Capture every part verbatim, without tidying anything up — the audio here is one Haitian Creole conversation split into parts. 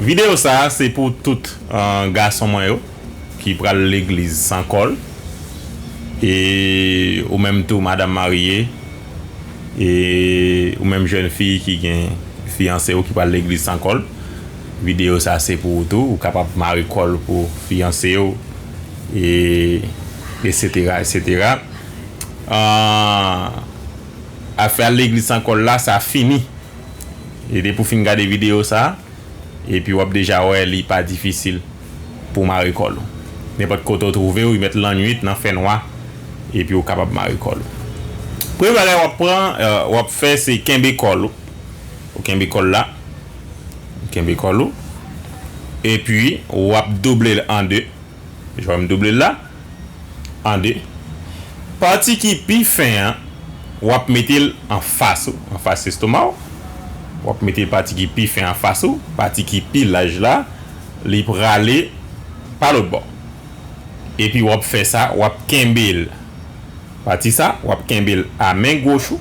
Videyo sa a se pou tout, ah, gason mwen yo ki pral legliz san kòl. E ou menm tou, madanm marye, e ou menm jèn fi ki gen fiyanse w ki pral legliz san kòl. Videyo sa a se pou ou tou. Ou kapab mare kòl pou fiyanse w, e etsetera, etsetera. Ah, afè al legliz san kòl la, sa fini. E depi w fin gade videyo sa a, epi w ap deja wè li pa difisil pou mare kòl ou. Nenpòt kote w twouve w, li mèt lannwit nan fènwa, epi w kapab mare kòl ou. Premye bagay w ap pran, eh, w ap fè, se kenbe kòl ou. Ou kenbe kòl la. Ou kenbe kòl ou. Epi w ap double l an de. Jan m double l la, an de. Pati ki pi fen an, w ap mete l anfas ou, anfas estoma w. W ap mete pati ki pi fen anfas ou, pati ki pi laj la, li prale pa lòt bò. Epi w ap fè sa, w ap kenbe l. Pati sa, w ap kenbe l a men goch ou,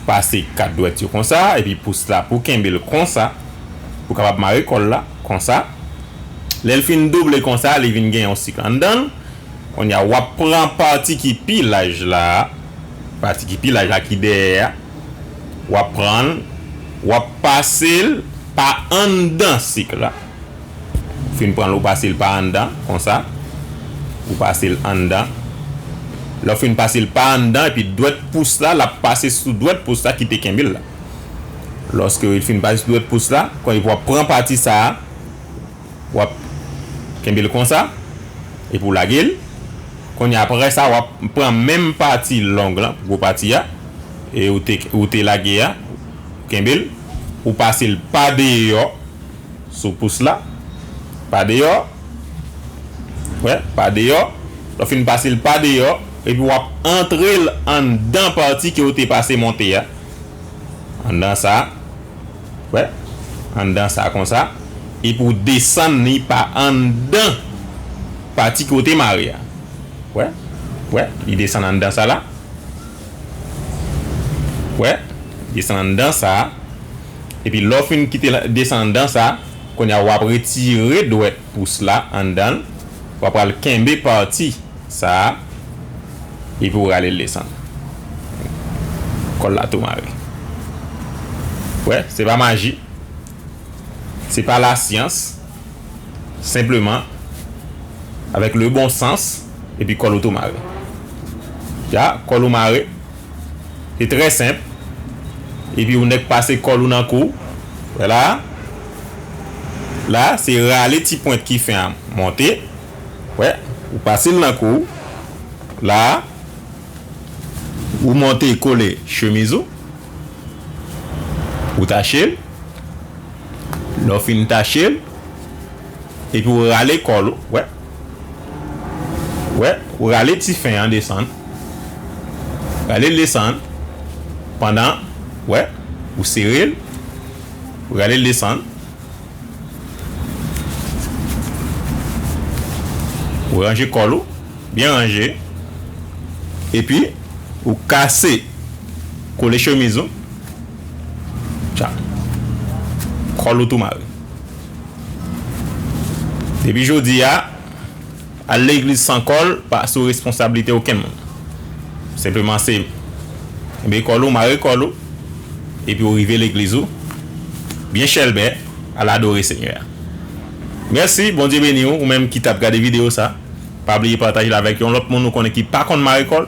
pase kat dwèt yo konsa, epi pous la pou kenbe l konsa, pou kapab mare kòl la, konsa. Lè l fin double konsa, li vin gen yon sik anndan l. Kounye a, w ap pran pati ki pi laj la, pati ki pi laj la ki dèyè a, w ap pran l, w ap pase l pa anndan sik la. Ou fin pran l, ou pase l pa anndan, konsa. Ou pase l anndan. Lè w fin pase l pa anndan, epi dwèt pous la, l ap pase sou dwèt pous la ki te kenbe l la. Lòske l fin pase sou dwèt pous la, kounye a w ap pran pati sa a, w ap kenbe l konsa, epi w lage l. Kounye a, apre sa, w ap pran menm pati long lan, gwo pati a, e ou te, ou te lage a, ou kenbe l, ou pase l pa deyò, sou pous la, pa deyò. Wè, pa deyò. Lè w fin pase l pa deyò, epi w ap antre l anndan pati ke w te pase monte a. Anndan sa. Wè, anndan sa konsa. Epi w desann li pa anndan pati ke w te mare a. Wè, wè, li desann anndan sa la. Wè, desann anndan sa. Epi lè w fin kite l desann anndan sa, kounye a w ap retire dwèt pous la anndan l. W ap pral kenbe pati sa a, epi w rale l desann. Kòl la tou mare. Wè, se pa maji. Se pa lasyans. Senpleman, avèk le bon sans, epi kòl ou tou mare. Ya, kòl ou mare. Se trè senp. Epi ou nèk pase kòl ou nan kou. Wè la. La, se rale ti pwent ki fen an monte. Wè, ou pase l nan kou. La, ou monte kole chemiz ou. Ou tache l. Lè w fin tache l, epi w rale kòl ou, wè. Wè, ou rale ti fen an desann. Rale l desann. Pandan, wè, ou sere l, ou rale l desann. Ou ranje kòl ou, byen ranje. Epi, ou kase kole chemiz ou. Tcha. Kòl ou tou mare. Depi jodi a, al legliz san kòl pa sou responsablite okenn moun. Senpleman se kenbe kòl ou, mare kòl ou, epi ou rive legliz ou, byen chèlbè, al adore Senyè a. Mèsi, Bondye beni w, ou menm ki t ap gade videyo sa. Pa bliye pataje l avèk yon lòt moun ou konnen ki pa konn mare kòl,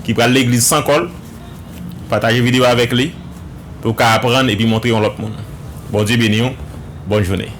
ki pral legliz san kòl. Pataje videyo avèk li pou w ka aprann epi montre yon lòt moun. Bondye beni w. Bòn jounen.